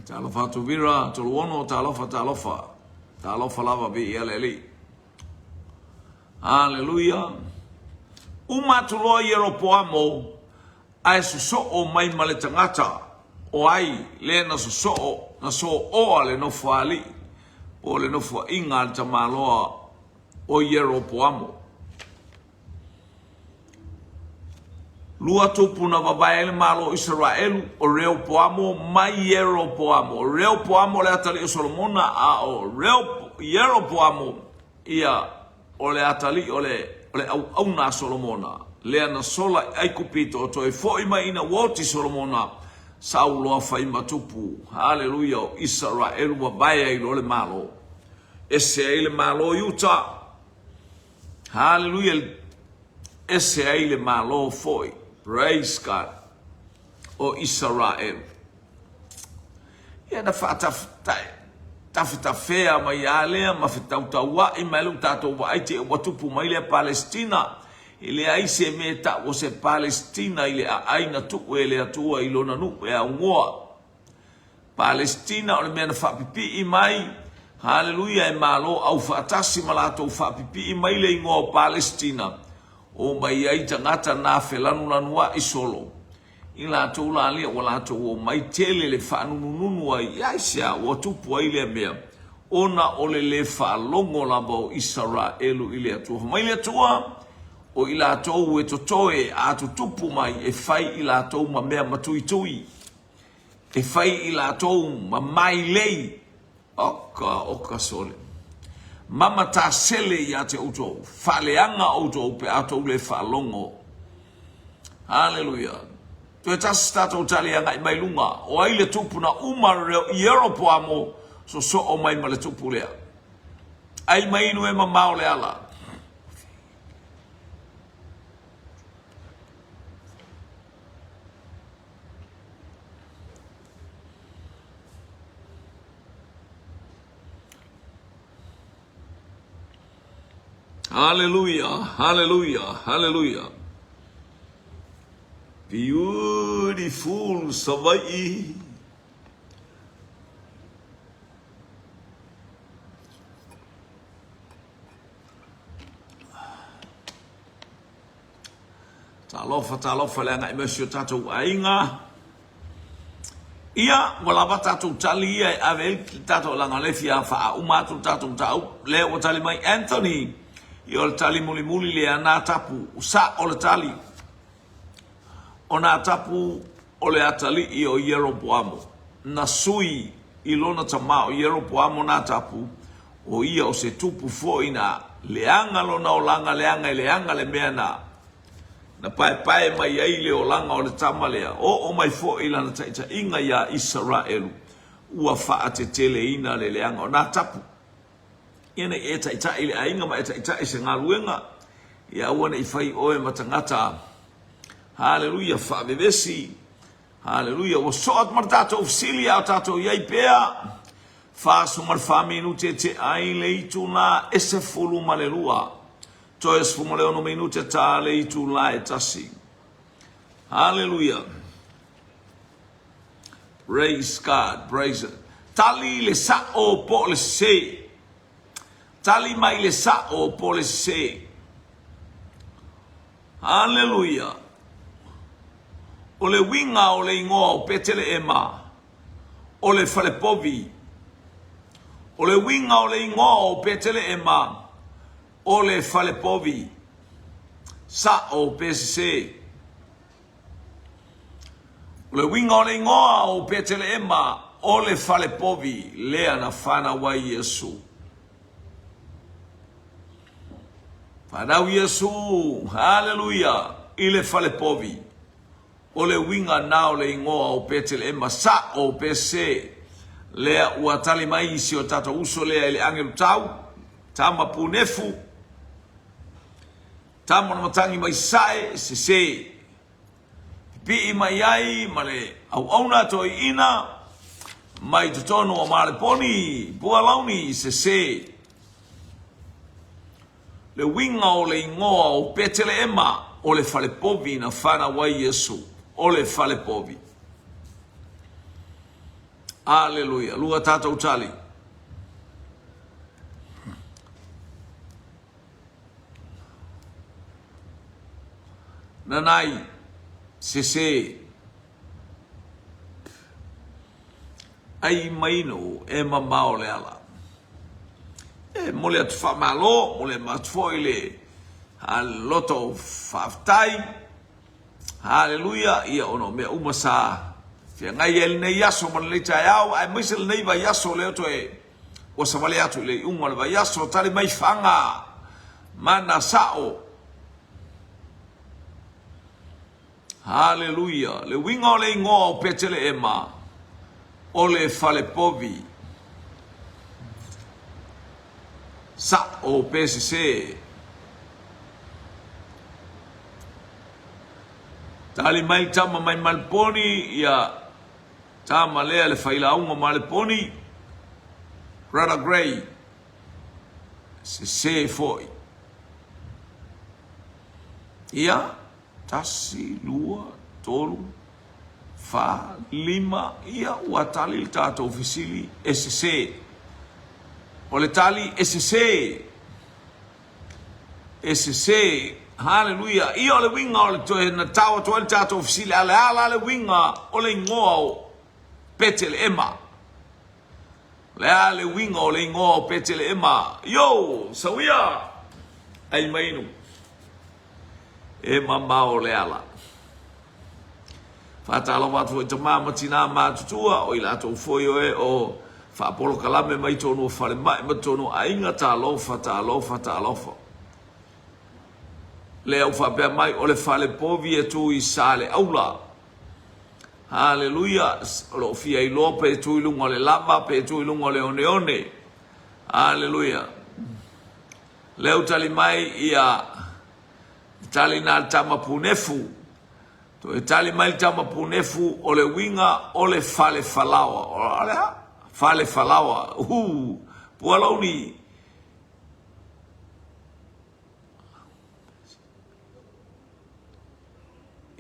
Talofa atu Vira, Toluono, talofa, talofa. Talofa lava vi ia le alii. Haleluia. Uma atu loa Ieropoamo, ae sosoo mai ma le tagata o ai lea na sosoo, na sooa le nofoalii, po o le nofoaiga a le tamaloa o Ieropoamo. Lua tupu na vavae ai le Malo o Isaraelu, o Reopoamo ma Ieropoamo. O Reopoamo le atalii o Solomona, a o Ieropoamo ia o le atalii o le, o le auauna a Solomona, lea na sola i Aikupito, toe foi mai ina ua oti Solomona, sau loa fai ma tupu. Haleluia, o Isaraelu vavae ai loa le Malo. Ese ai le Malo i uta. Haleluia, ese ai le Malo foi. Praise God. O Isaraelu. Ia na faatafetafea mai a lea ma fetautaua'i mai lea ua tatou vaai te ua tupu mai lea Palestina. E leai se mea e ta'u o se Palestina i le aai na tuu e le Atua i lona nuu e augoa. Palestina o le mea na faapipii mai, haleluia, e Malo aufaatasi ma latou faapipii mai le igoa o Palestina, o mai ai tagata na felanulanua'i solo. I latou la lea ua latou omai tele le faanunununu ai, ia aisea ua tupu ai lea mea? Ona o le lē faalogo lava o Isaraelu i le Atua. Fai mai le Atua, O i latou e totoe a tutupu mai e fai i latou ma mea matuitui, e fai i latou ma mailei. Oka, oka sole. Mama tasele ia te outou, faaleaga outou pe a outou le faalogo. Haleluia. Toe tasi tatou tali agai mai luga. O ai le tupu na uma reo Ieropoamo sosoo mai ma le tupu lea. Ai mai inu e mamao le ala. Hallelujah, hallelujah, hallelujah. Beautiful Savaii. Talofa, talofa le agai mai si o tatou aiga. Ia, ua lava tatou tali ia e ave ai le tatou laga le fia faauma atu le tatou mataupu. Lea ua tali mai Anthony, ia o le tali mulimuli lea na tapu, sa'o le tali. O nā tapu o le atalii o Ieropoamo, na sui i lona tama o Ieropoamo nā tapu, o ia o se tupu foi na leaga lona olaga leaga e leaga le mea na Na paepae mai ai le olaga o le tama lea, oo mai foi lana taitaiga iā Isaraelu, ua faateteleina le leaga o nā tapu. Ia nei e taitai le aiga ma e taitai se galuega, ia aua ne i fai oe ma tagata, haleluia, faavevesi. Haleluia. Ua soo atu ma le tatou fesili a o tatou i ai pea. 44 minute e tea ai le itula e 12. Toe 16 minute ta le itula e 1. Haleluia. Praise God. Praise God. Tali le sa'o po o le sese. Tali mai le sa'o po o le sese. Haleluia. O le uiga o le igoa o Peteleema, o le falepovi. O le uiga o le igoa o Peteleema, o le falepovi. Sa'o pe sese. O le uiga o le igoa o Peteleema, o le falepovi lea na fanau ai Iesu. Fanau Iesu, haleluia, i le falepovi. O le uiga na o le igoa o Peteleema, sa'o pe sese. Lea ua tali mai si o tatou uso lea i le agelu tau, tama punefu, tama na matangi mai sae, sese. Pipii mai ai ma le auauna toeaina mai totonu o Maleponi, Pualauni, sese. Le uiga o le igoa o Peteleema, o le falepovi na fanau ai Iesu, o le falepovi. Aleluia. Lua tatou tali. Nanai, sese. Ai mainu e mamao le ala. E momoli atu faamalo, momoli atu foi le loto faafetai. Haleluia, ia ona o mea uma sa feagai ai lenei aso ma lenei taeao, aemaise lenei vaiaso lea toe ua savali atu i le iuga o le vaiaso, tali mai faga mana sa'o. Haleluia! Le uiga o le igoa o Peteleema, o le falepovi. Sa'o pe sese. Tali mai le tama mai Maleponi, ia tama lea le failauga Maleponi, Brother Gray, sese foi. Ia, 1, 2, 3, 4, 5, ia ua tali le tatou fesili e sese. O le tali e sese. E sese. Haleluia. Ia o le uiga o le toe na tau atu ai le tatou fesili, a o le a la le uiga o le igoa o Peteleema? O le a le uiga o le igoa o Peteleema? Yo! Sauia! Ai mainu. E mamao le ala. Faatalofa atu foi tama ma tinā matutua, o i latou foi o e o faapolokalame mai tonu o falemai ma tonu o aiga, talofa, talofa, talofa. Lea ua faapea mai, o le fale povi e tu i Saleaula. Haleluia! O lo o fia iloa pe tu i luga o le lava, pe tu i luga o le oneone. Haleluia! Lea ua tali mai ia tali na le tama punefu. Toe tali mai le tama punefu o le uiga o le fale falaoa. O le a? Fale falaoa. Uhu! Pualauni.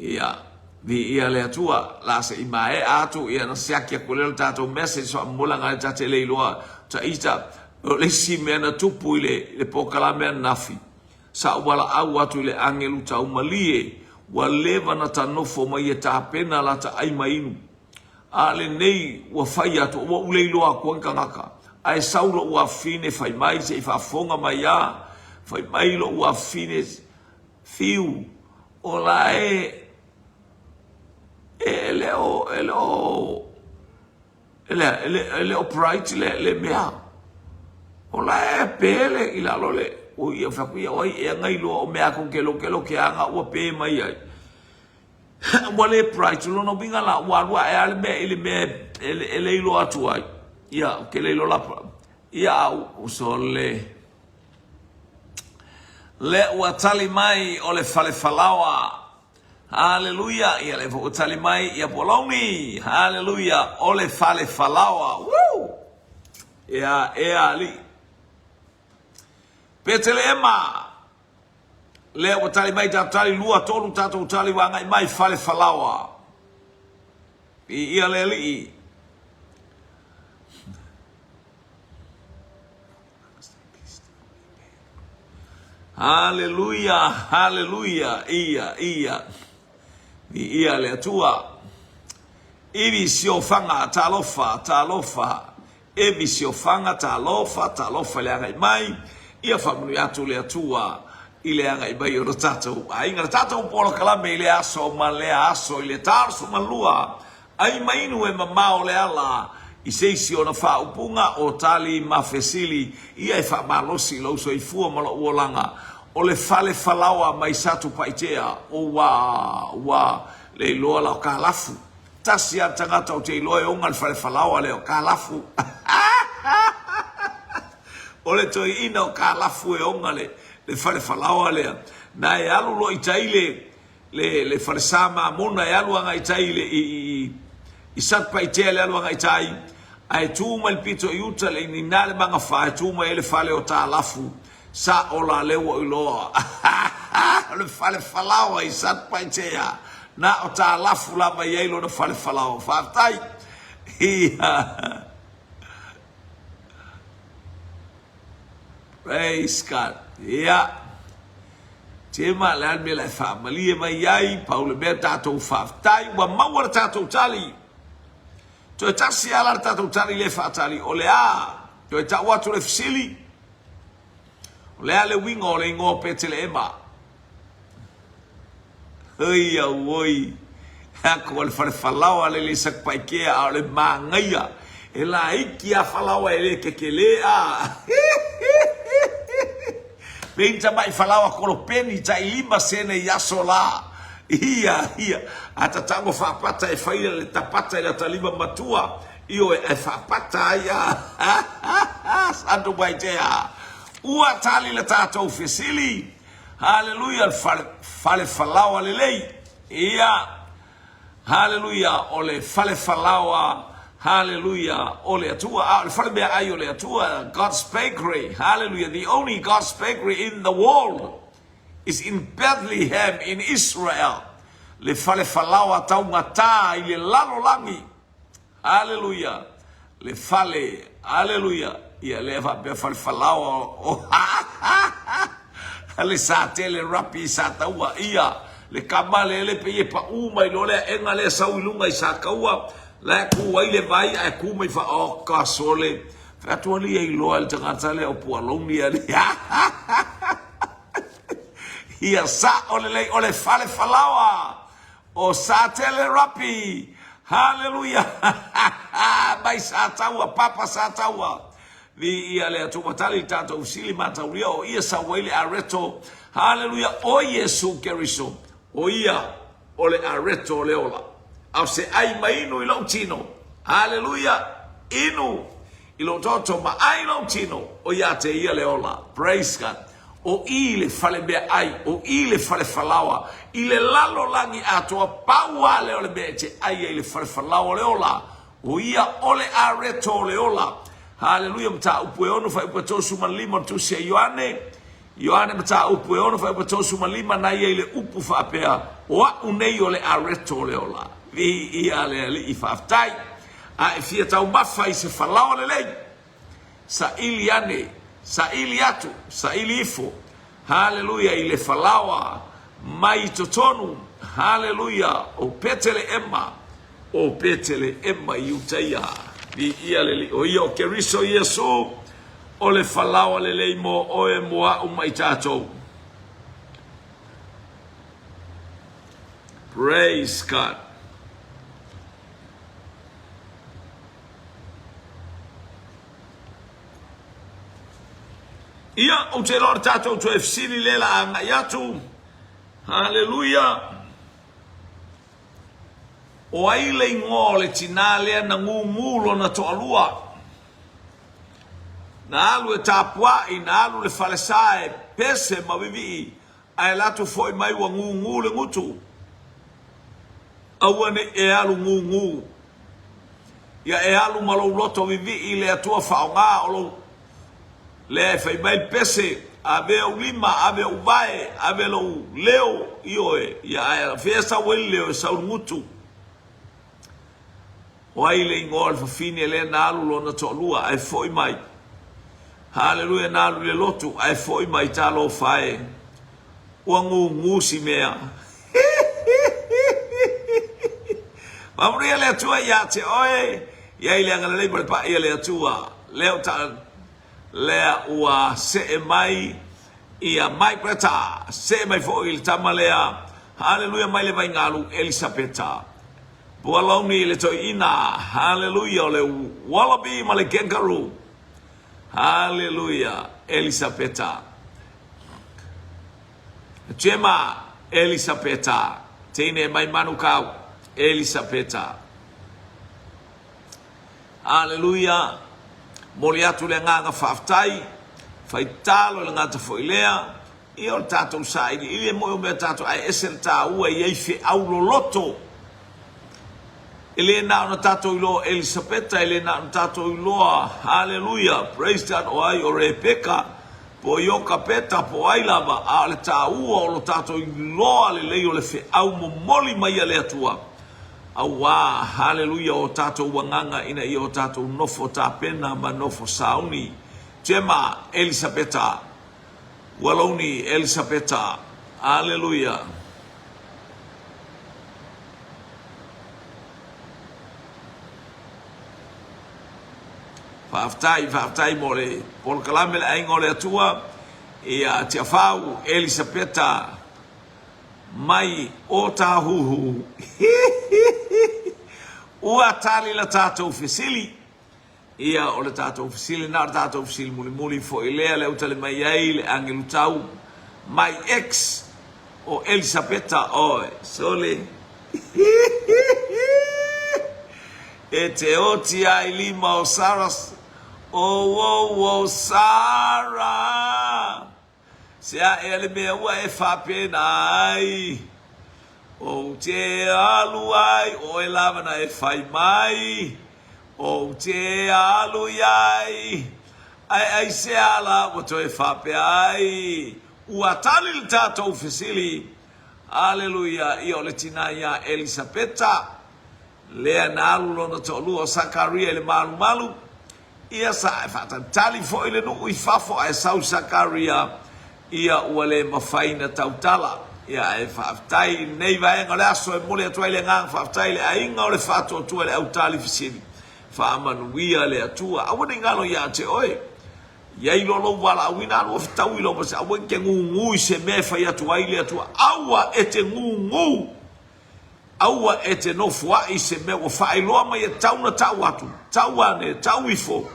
Ia, viia le Atua, la se i maea atu, ia na siaki aku lea le tatou message faamomolaga e ta te le iloa ta ita, o le isi mea na tupu i le, le polokalame ananafi, sa ou valaau atu i le agelu taumalie, ua leva na ta nofo mai e tapena la ta ai ma inu. A lenei ua fai atu, ua ou le iloa aku ai tagata. Ae sau lou afafine fai mai se i faafofoga mai a, fai mai lou afafine, Fiu, o la e, e le o, e le o, e le, e le, e le o bright le, le mea. O la e pe le i lalo le, o ia fai atu, ia o ai ea na iloa o mea kou ke lokeloke ana ua pe mai ai. Ua le bright, o lona uiga la, ua alu ae a le mea i le mea e, e le iloa atu ai. Ia, ou te le iloa la, ia, au, sole. Lea ua tali mai o le fale falaoa. Haleluia! Ia lea foi ua tali mai ia Pualauni. Haleluia! O le fale falaoa. Woo! Ia, e alii. Peteleema! Lea ua tali mai tatou tali, lua, tolu tatou tali ua agai mai fale falaoa. Viia le Alii. Haleluia, haleluia, ia, ia. Viia le Atua. Ivi siofaga, talofa, talofa. Evi siofaga, talofa, talofa i le agai mai. Ia faamanuia atu le Atua i le agai mai o lo tatou aiga. Le tatou polokalame i lea aso ma lea aso i le 32 Ai ma inu e mamao le ala i se isi ona faaupuga o tali ma fesili ia e faamalosi i lou soifua ma lou olaga. O le fale falaoa mai Satupaitea, ua, ua le iloa la o Kalafu. Tasi a le tagata ou te iloa e oga le fale falaoa lea o Kalafu. O le toeaina o Kalafu e oga le, le fale falaoa lea. Na e alu loa i tai le, le, le falesa mamona e alu agai tai i, le, i, i, i Satupaitea le alu agai tai, ae tu mai le pito i uta le inina le magafa e tu mai ai le fale o Talafu sa ola lea ua iloa o le fale falaoa i Satupaitea na o Talafu lava i ai lona fale falaoa. Faafetai. Ia. Praise God. Ia. Tema le a le mea la e faamalie mai ai, pau le mea tatou faafetai, ua maua le tatou tali. Toe tasi ala le tatou tali le faatali, o le a, toe tau atu le fesili, o le a le uiga o le igoa o Peteleema? Oi auoi, aku o le fale falaoa le le Satupaitea a o le manaia e laiti a falaoa e le tetele a. Pei ni tamai falaoa kolopeni tai lima sene i aso la. Ia, ia, a tatago faapata e fai le tapata i lata lima matua, ioe, ae faapata ai a. Satupaitea, ua tali le tatou fesili. Haleluia le fale, fale falaoa lelei. Ia. Haleluia o le fale falaoa. Haleluia o le Atua. A o le fale meaai o le Atua. God's bakery. Haleluia. The only God's bakery in the world is in Bethlehem in Israel. Le fale falaoa taugata i le lalolagi. Aleluia! Le fale, aleluia! Ia lea faapea fale falaoa o le Satele Rapi i Sataua. Ia, le kama lea le pei e paʻū mai loa le aʻega lea sau i luga i Sataua, la e kū ai le vai ae kū mai fa, oh ka sole. Fai atu alii e iloa e le tagata lea o Pualogi alii. Ia saʻo lelei o le fale falaoa. O Satele Rapi! Haleluia! Mai Sataua, Papa Sataua! Viia le Atua ua tali i tatou fesili mataulia o ia sau ai le areto. Haleluia! O Iesu Keriso, o ia o le areto o le ola. A o se ai ma inu i lou tino. Haleluia! Inu i lou toto ma ai lou tino, o ia te ia le ola. Praise God! O i le fale meaai, o i le fale falaoa, i le lalolagi atoa, pau lava lea o le mea e te ai ai i le fale falaoa o le ola, o ia o le areto o le ola. Haleluia, Mataupu e 6, fuaiupu e 35 o le Tusi a Ioane. Ioane Mataupu e 6, fuaiupu e 35, na ia i le upu faapea, O a'u nei o le areto o le ola. Viia le Alii, faafetai. A e fia taumafa i se falaoa lelei, Saili ane, saili atu, saili ifo, haleluia, i le falaoa mai i totonu, haleluia, o Peteleema, o Peteleema i Iutaia. Viia le Alii, o ia o Keriso Iesu, o le falaoa lelei mo oe, mo a'u ma i tatou. Praise God. Ia, ou te iloa o le tatou toe fesili lea la a agai atu. Haleluia! O ai le igoa o le tinā lea na gugu lona toalua? Na alu e tapuai, na alu le falesa e pese ma vivii, ae alu atu foi mai ua gugu le gutu. Aua ne i e alu gūgū. Ia e alu ma lou loto vivii i le Atua faaaoga o lou lea e fai mai le pese, Ave ou lima, ave ou vae, ave lou leo, ioe, ia ae o fea e sau ai le leo, e sau i le gutu. O ai le igoa o le fafine lea na alu lona toalua ae foi mai? Haleluia, na alu i le lotu ae foi mai, talofa e. Ua gūgū si mea. Faamanuia le Atua ia te oe, ia i le agalelei ma le pa'i a le Atua. Lea ua ta, lea ua see mai ia Mike Reta, see mai foi le tama lea, haleluia mai le Vaigalu, Elisapeta. Pualauni le toeaina, haleluia o le Wallaby ma le Kangaroo. Haleluia, Elisapeta. Gemma Elisapeta, teine mai Manukau, Elisapeta. Aleluia, momoli atu le agaga faafetai, faitalo i le gata foi lea, ia o le tatou sailiili e moi o mea tatou ae ese le taua e i ai feau loloto. E le na ona tatou iloa o Elisapeta, e le na ona tatou iloa, haleluia, praise God, o ai o Rebeka, po o Iokapeta, po o ai lava, a o le taua o lo tatou iloa lelei o le feau momoli mai a le Atua, auā, haleluia, o tatou agaga ina ia o tatou nofo tapena ma nofo sauni. Gemma, Elisapeta, Ualauni, Elisapeta, haleluia. Faafetai, faafetai mo le polokalame le Aiga o le Atua ia Tiafau Elisapeta mai Otahuhu. Ua tali la tatou fesili. Ia, o le tatou fesili lena, o le tatou fesili mulimuli foi lea, lea ua tali mai ai le agelu tau my ex o Elisapeta oe. Sole. E te oti ai lima o Sarah. Oh, oh, oh, Sarah. Se aʻe a le mea ua e faapena ai, Ou te alu ai, ʻoe lava na e fai mai, Ou te alu i ai, ae aisea la ua toe faapea ai? Ua tali le tatou fesili, Aleluia, ia o le tina ia Elisapeta, lea na alu lona toalua o Sakaria i le malumalu, Ia sa e faatalitali foi le nuu i fafo ae sau Sakaria, ia ua le mafai na tautala. Ia ae faafetai i lenei vaega o le aso e momoli atu ai le agaga faafetai i le aiga o le Faatuatua i le autali fesili. Faamanuia le Atua. Aua ne i galo ia te oe. I ai loa lou valaauina alu fetaui lou mase aua e te gūgū i se mea e fai atu ai le Atua. Aua e te gūgū. Aua e te nofoaʻi i se mea ua faailoa mai e tatau ona tau atu, tau ane, tau ifo,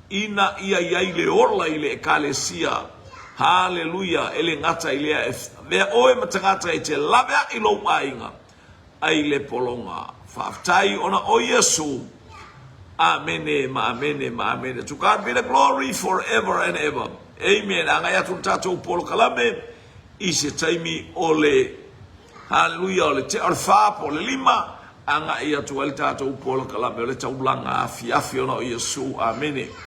ina ia i ai le ola i le Ekalesia. Haleluia! E le gata i lea, e avea oe ma tagata e te laveai lou aiga ai le pologa. Faafetai ona o Iesu. Amene ma amene ma amene. To God be the glory forever and ever. Amen. Agai atu le tatou polokalame i se taimi o le Haleluia, o le tea o le fa po o le lima, agai atu ai le tatou polokalame o le taulaga afiafi ona o Iesu. Amene.